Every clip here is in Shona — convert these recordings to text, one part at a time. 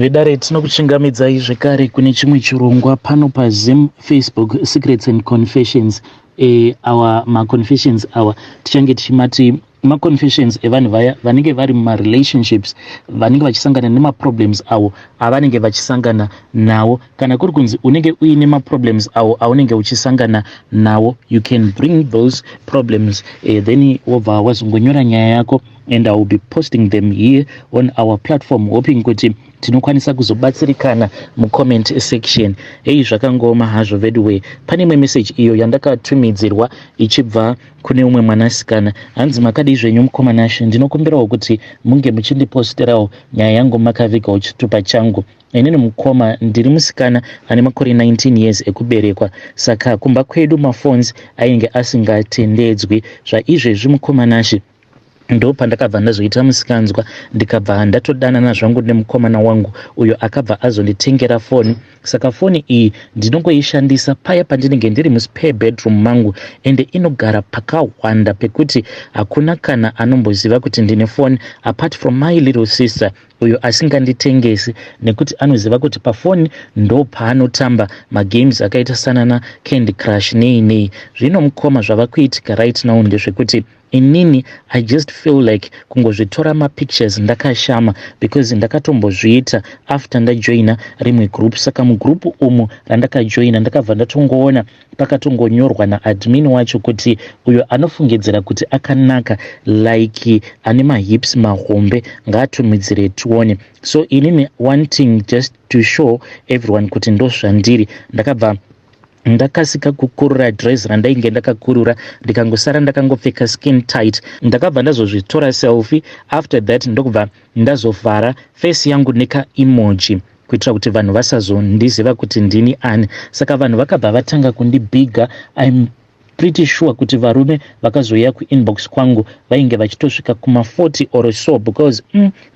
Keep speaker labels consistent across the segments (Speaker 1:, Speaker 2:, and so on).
Speaker 1: Vedare, tinokuchingamidzai zvekare kune chimwe chirongwa pano paZim Facebook Secrets and Confessions. Our maconfessions awa tichange tichimati maconfessions evanhu vaya vanenge vari mumarelationships, vanenge vachisangana nemaproblems avo avanenge vachisangana nawo. Kana kuri kunzi unenge uine maproblems awo aunenge uchisangana nawo, you can bring those problems, then wobva wazongonyora nyaya yako and I will be posting them here on our platform, hoping kuti tinokwanisa kuzobatsirikana mucomment section. Hei, zvakangoma hazvo veduway. Pane imwe message iyo yandakatumidzirwa ichibva kune umwe mwanasikana. Hanzi, "Makadii zvenyu, mukoma Nashe? Ndinokumbirawo kuti munge muchindiposterawo nyaya yangu makavigawo chitupa changu. Inini mukoma, ndiri musikana ane makore 19 years ekuberekwa. Saka kumba kwedu maphones ainge asingatendedzwi. Zvaizvezvi, mukoma Nashe, ndo pandakabva ndazoita musikanzwa, ndikabva ndatodanana zvangu nemukomana wangu uyo akabva azonditengera foni. Saka foni iyi ndinongoishandisa paya pandinenge ndiri muspare bedroom mangu, ende inogara pakawanda pekuti hakuna kana anomboziva kuti ndine foni apart from my little sister, uyo asinganditengesi nekuti anoziva kuti pafoni ndo paanotamba magames akaita sanana Candy Crush nei nei. Zvino mukoma, zvava kuitika right now ndezvekuti inini I just feel like kungozvitora mapictures ndakashama, because ndakatombozviita after ndajoina rimwe group. Saka mugroup umu randakajoina, ndakabva ndatongoona pakatongonyorwa naadmin wacho kuti uyo anofungidzira kuti akanaka, like ane mahips mahombe, ngaatumidzire tione. So inini, wanting just to show everyone kuti ndo zvandiri, ndakabva ndakasika kukurura dress randainge ndakakurura, ndikangosara ndakangopfeka skin tight. Ndakabva ndazozvitora selfie. After that ndokubva ndazovhara face yangu nekaemoji kuitira kuti vanhu vasazondiziva kuti ndini ani. Saka vanhu vakabva vatanga kundibhiga. I'm pretty sure kuti varume vakazouya kuinbox kwangu vainge vachitosvika kuma40 or so, because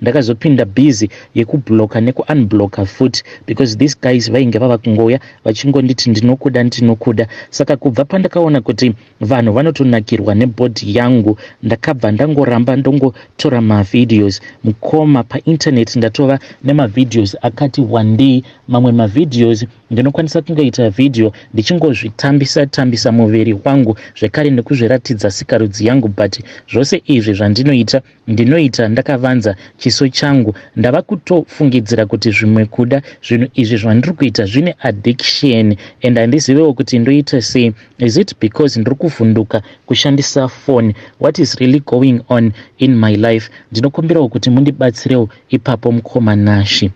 Speaker 1: ndakazopinda busy yekubloka nekuunbloka futi, because these guys vainge vava kungouya vachingonditi, 'Ndinokuda, ndinokuda.' Saka kubva pandakaona kuti vanhu vanotonakirwa nebody yangu, ndakabva ndangoramba ndongotora mavideos. Mukoma, painternet ndatova nemavideos akati wandei. Mamwe mavideos ndinokwanisa kungoita vhidhiyo ndichingozvitambisa tambisa muviri wangu zvekare nekuzviratidza sikarudzi yangu, but zvose izvi zvandinoita, ndinoita ndakavanza chiso changu. Ndava kutofungidzira kuti zvimwe kuda zvinhu izvi zvandiri kuita zvine addiction, and handizivewo kuti ndoita sei. Is it because ndiri kuvhunduka kushandisa phone? What is really going on in my life? Ndinokumbirawo kuti mundibatsirewo ipapo, mukoma Nashi."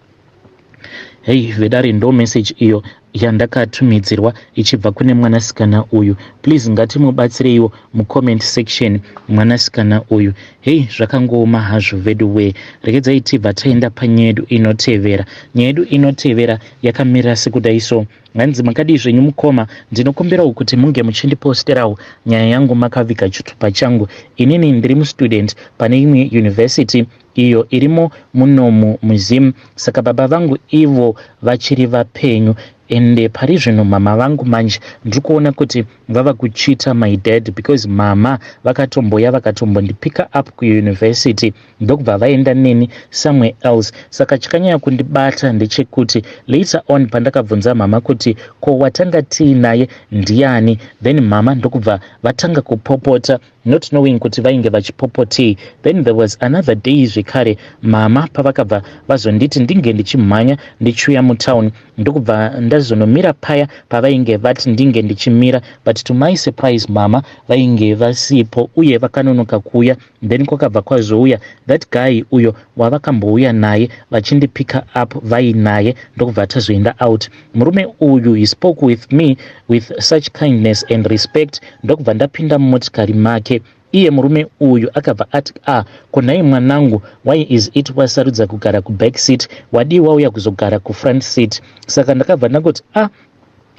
Speaker 1: Hei vedare, ndo message iyo yandakatumidzirwa ichibva kune mwanasikana uyu. Please, ngatimubatsireiwo mucomment section mwanasikana uyu. Hei, zvakangooma hazvo veduwee. Regedzai tibva taenda panyaya yedu inotevera. Nyaya yedu inotevera yakamira sekudai so. Hanzi, "Makadii zvenyu mukoma? Ndinokumbirawo kuti munge muchindiposterawo nyaya yangu makaviga chitupa changu. Inini ndiri mustudent pane imwe university iyo irimo munomu muZim. Saka baba vangu ivo vachiri vapenyu, ende pari zvino mama vangu manje ndiri kuona kuti vava kucheata my dad, because mama vakatomboya vakatombondipicka up kuuniversity, ndokubva vaenda neni somewhere else. Saka chakanyanya kundibata ndechekuti later on pandakabvunza mama kuti ko watanga tiinaye ndiani, then mama ndokubva vatanga kupopota, not knowing kuti vainge vachipopotei. Then there was another day zvekare mama pavakabva vazonditi ndinge ndichimhanya ndichiuya mutown, ndokubva ndazonomira paya pavainge vati ndinge ndichimira, but to my surprise mama vainge vasipo uye vakanonoka kuuya. Then kwakabva kwazouya that guy uyo wavakambouya naye vachindipicka up vainaye, ndokubva tazoenda out. Murume uyu, he spoke with me with such kindness and respect, ndokubva ndapinda mumotikari make. Iye murume uyu akabva ati, 'Ah, konhai mwanangu, why is it wasarudza kugara kuback seat? Wadii wauya kuzogara kufront seat?' Saka ndakabva ndangoti, 'Ah,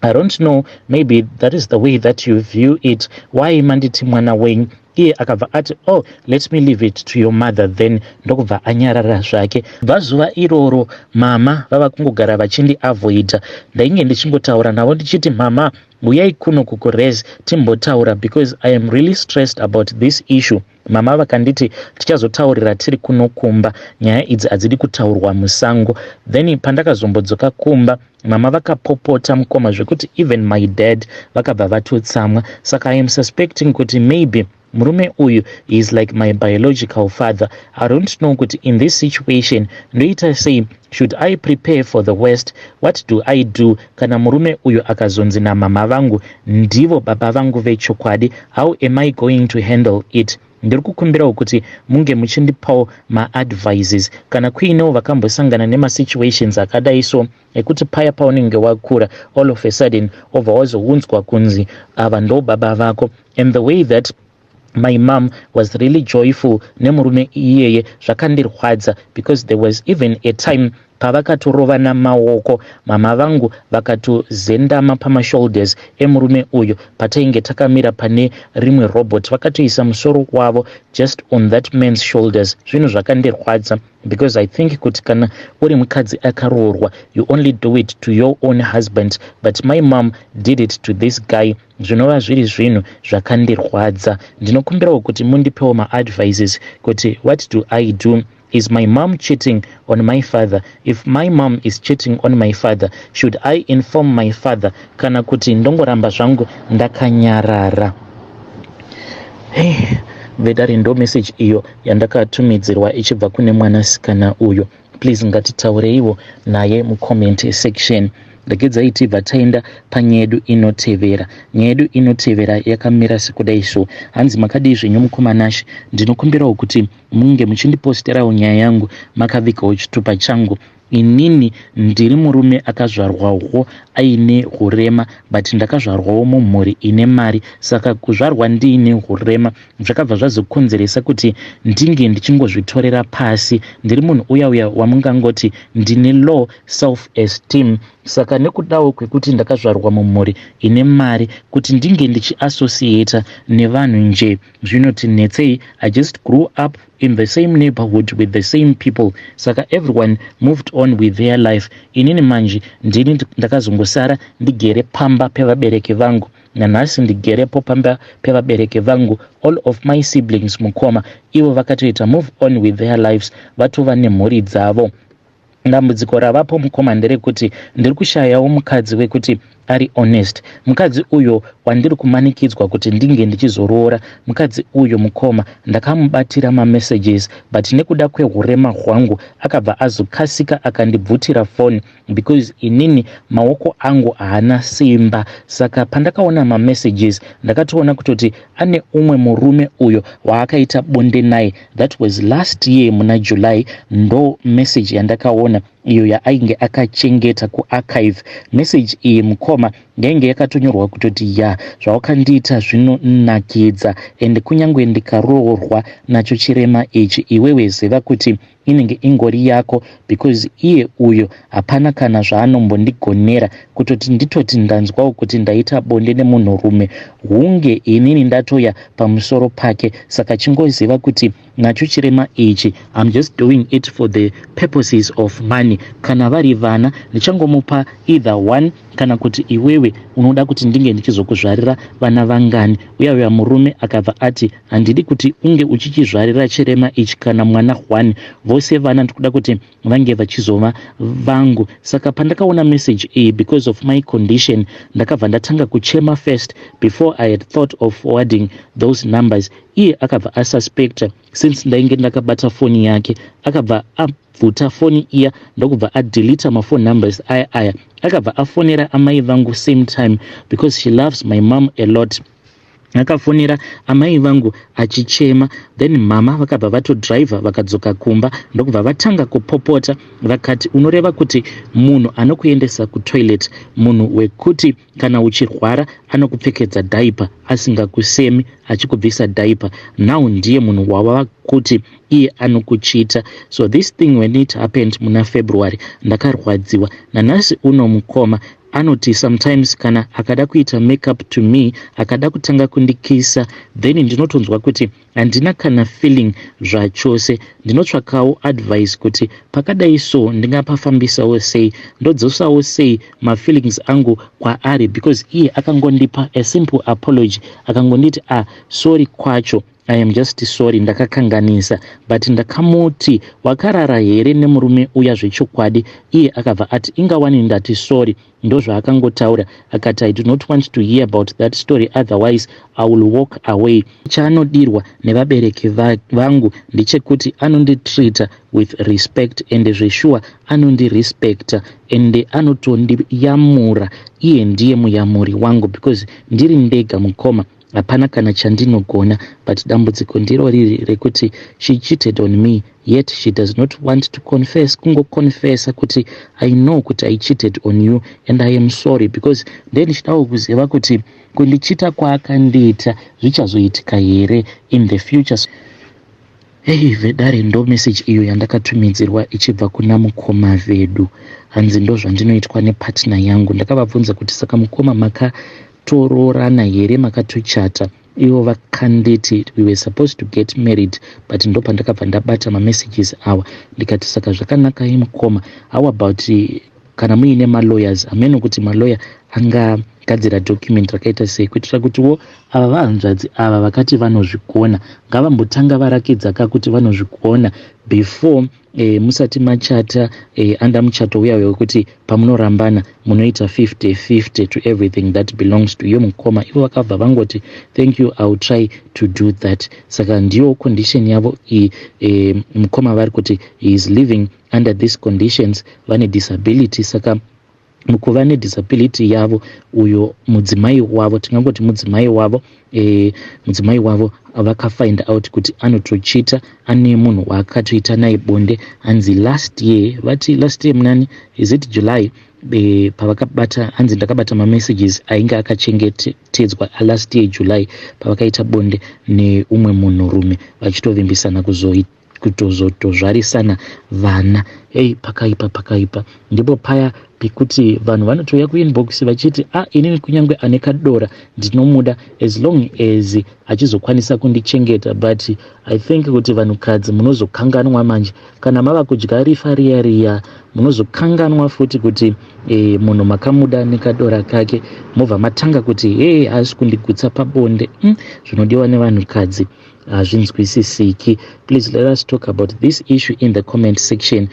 Speaker 1: I don't know, maybe that is the way that you view it. Why manditi mwana wenyu?' Iye akabva ati, 'Oh, let me leave it to your mother then.' Ndokubva anyarara zvake. Bva zuva iroro mama vava kungogara vachindiavoida. Ndainge ndichingotaura navo ndichiti, 'Mama, uyai kuno kuKures timbotaura, because I am really stressed about this issue.' Mama vakanditi tichazotaurira tiri kuno kumba, nyaya idzi hadzidi kutaurwa musango. Then pandakazombodzoka kumba, mama vakapopota mukoma zvekuti even my dad vakabva vatotsamwa. Saka I am suspecting kuti maybe murume uyu is like my biological father. I don't know kuti in this situation ndoita sei. Should I prepare for the worst? What do I do kana murume uyu akazonzi namama vangu ndivo baba vangu vechokwadi? How am I going to handle it? Ndiri kukumbirawo kuti munge muchindipawo maadvices kana kuinewo vakambosangana nemasituations akadai so, ekuti paya paunenge wakura, all of a sudden obva wazounzwa kunzi ava ndo baba vako. And the way that my mom was really joyful nemurume iyeye zvakandirwadza, because there was even a time pavakatorovana maoko, mama vangu vakatozendama pamashoulders emurume uyu patainge takamira pane rimwe robot, vakatoisa musoro wavo just on that man's shoulders. Zvinhu zvakandirwadza because I think kuti kana uri mukadzi akaroorwa, you only do it to your own husband, but my mom did it to this guy, zvinova zviri zvinhu zvakandirwadza. Ndinokumbirawo kuti mundipewo maadvices kuti what do I do? Is my mom cheating on my father? If my mom is cheating on my father, should I inform my father kana kuti ndongoramba zvangu ndakanyarara? Hey, vedare, ndo message iyo yandakatumidzirwa ichibva kune mwanasikana uyu. Please ngatitaureiwo naye mucomment section. Regedzai tibva taenda panyaya yedu inotevera. Nyaya yedu inotevera yakamira sekudai so. Hanzi, "Makadii zvenyu mukoma Nashe? Ndinokumbirawo kuti munge muchindiposterawo nyaya yangu makavigawo chitupa changu. Inini ndiri murume akazvarwawo aine urema, but ndakazvarwawo mumhuri ine mari. Saka kuzvarwa ndiine urema zvakabva zvazokonzeresa kuti ndinge ndichingozvitorera pasi. Ndiri munhu uya uya wamungangoti ndine low self esteem. Saka nekudawo kwekuti ndakazvarwa mumhuri ine mari, kuti ndinge ndichiassociata nevanhu nje zvinoti netsei. I just grew up in the same neighborhood with the same people, saka everyone moved on with their life. Inini manje ndini ndakazongosara ndigere pamba pevabereki vangu. Nanhasi ndigerepo pamba pevabereki vangu. All of my siblings, mukoma, ivo vakatoita move on with their lives, vatova nemhuri dzavo. Dambudziko ravapo, mukoma, nderekuti ndiri kushayawo mukadzi wekuti ari honest. Mukadzi uyo wandiri kumanikidzwa kuti ndinge ndichizoroora, mukadzi uyo, mukoma, ndakamubatira mamessages, but nekuda kweurema hwangu akabva azokasika akandibvutira foni because inini maoko angu haana simba. Saka pandakaona mamessages, ndakatoona kutoti ane umwe murume uyo waakaita bonde naye. That was last year muna July. Ndo message yandakaona iyo yaainge akachengeta kuarchive. Message iyi, mukoma, yainge yakatonyorwa kutoti, 'Ya, zvawakandiita zvinonakidza, ende kunyange ndikaroorwa nacho chirema ichi, iwewe ziva kuti inenge ingori yako, because iye uyo hapana kana zvaanombondigonera. Kutoti nditoti ndanzwawo kuti ndaita bonde nemunhurume, hunge inini ndatoya pamusoro pake. Saka chingoziva kuti nacho chirema ichi, I'm just doing it for the purposes of money. Kana vari vana, ndichangomupa either one, kana kuti iwewe unoda kuti ndinge ndichizokuzvarira vana vangani?' Uya uya murume akabva ati, 'Handidi kuti unge uchichizvarira chirema ichi kana mwana one. Vose vana ndikuda kuti vange vachizova vangu.' Saka pandakaona message iyi, because of my condition, ndakabva ndatanga kuchema first before I had thought of forwarding those numbers. Iye akabva asuspecta since ndainge ndakabata foni yake. Akabva abvuta foni iya, ndokubva adelita mafone numbers aya aya. Akabva afonera amai vangu same time, because she loves my mom a lot. Akafonera amai vangu achichema. Then mama vakabva vatodhiraivha vakadzoka kumba, ndokubva vatanga kupopota. Vakati, 'Unoreva kuti munhu anokuendesa kutoilet, munhu wekuti kana uchirwara anokupfekedza diaper asingakusemi achikubvisa diaper, now ndiye munhu wava kuti iye anokuchita?' So this thing, when it happened muna February, ndakarwadziwa. Nanhasi uno, mukoma, anoti sometimes kana akada kuita makeup to me, akada kutanga kundikisa, then ndinotonzwa kuti handina kana feeling zvachose. Ndinotsvakawo advice kuti pakadai so ndingapafambisawo sei, ndodzosawo sei mafeelings angu kwaari, because iye akangondipa a simple apology, akangonditi, 'Ah, sorry' kwacho. I am just sorry, ndakakanganisa, but ndakamuti, 'Wakarara here nemurume uya zvechokwadi?' Iye akabva ati, 'Ingawani ndati sorry.' Ndozvaakangotaura, akati, 'I do not want to hear about that story, otherwise I will walk away.' Chaanodirwa nevabereki vangu ndechekuti anonditreata with respect, ende zveshuwa anondirespekta, ende anotondiyamura. Iye ndiye muyamuri wangu because ndiri ndega, mukoma, hapana kana chandinogona. But dambudziko ndiro riri rekuti she cheated on me, yet she does not want to confess, kungoconfessa kuti, 'I know kuti I cheated on you and I am sorry,' because then ndichidawo kuziva kuti kundicheata kwaakandiita zvichazoitika here in the future." Hei vedare, ndo message iyo yandakatumidzirwa ichibva kuna mukoma vedu. Hanzi, "Ndo zvandinoitwa nepartner yangu." Ndakavabvunza kuti, "Saka mukoma, makatoroorana here, makatochata?" Ivo vakanditi, "We were supposed to get married, but ndopandakabva ndabata mamessages awa." Ndikati, "Saka zvakanakai mukoma, how about kana muine malawyers?" Hameno kuti malawyer angagadzira document rakaita sei, kuitira kutiwo ava vahanzvadzi ava vakati vanozvigona, ngavambotanga varakidza ka kuti vanozvigona before musati machata anda muchato uya wekuti pamunorambana munoita 50-50 to everything that belongs to you, mukoma. Ivo vakabva vangoti, "Thank you, I will try to do that." Saka ndiyo condition yavo iyi. Mukoma vari kuti he is living under these conditions. Vane disability, saka mukuva nedisability yavo, uyo mudzimai wavo, tingangoti mudzimai wavo, mudzimai wavo vakafind out kuti anotocheata, ane munhu waakatoita naye bonde. Hanzi last year, vati last year munani, is it July, pavakabata, hanzi, "Ndakabata mamessages ainge akachengetedzwa alast year July, pavakaita bonde neumwe munhurume, vachitovimbisana kutozotozvarisana vana." Ei, pakaipa, pakaipa. Ndipo paya pekuti vanhu vanotouya kuinbox vachiti, "A ah, inini kunyange ane kadora ndinomuda as long as achizokwanisa kundichengeta." But I think kuti vanhukadzi munozokanganwa manje kana mava kudya rifa riya riya, munozokanganwa futi kuti munhu makamuda nekadora kake, mobva matanga kuti, "Hei, haasi kundigutsa pabonde." Zvinodiwa nevanhukadzi hazvinzwisisiki. Please let us talk about this issue in the comment section.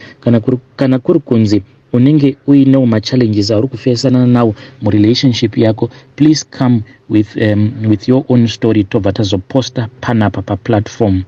Speaker 1: Kana kuri kunzi unenge uinewo machallenges auri kufesana nawo murelationship yako, please come with your own story, tobva tazoposta panapa paplatform.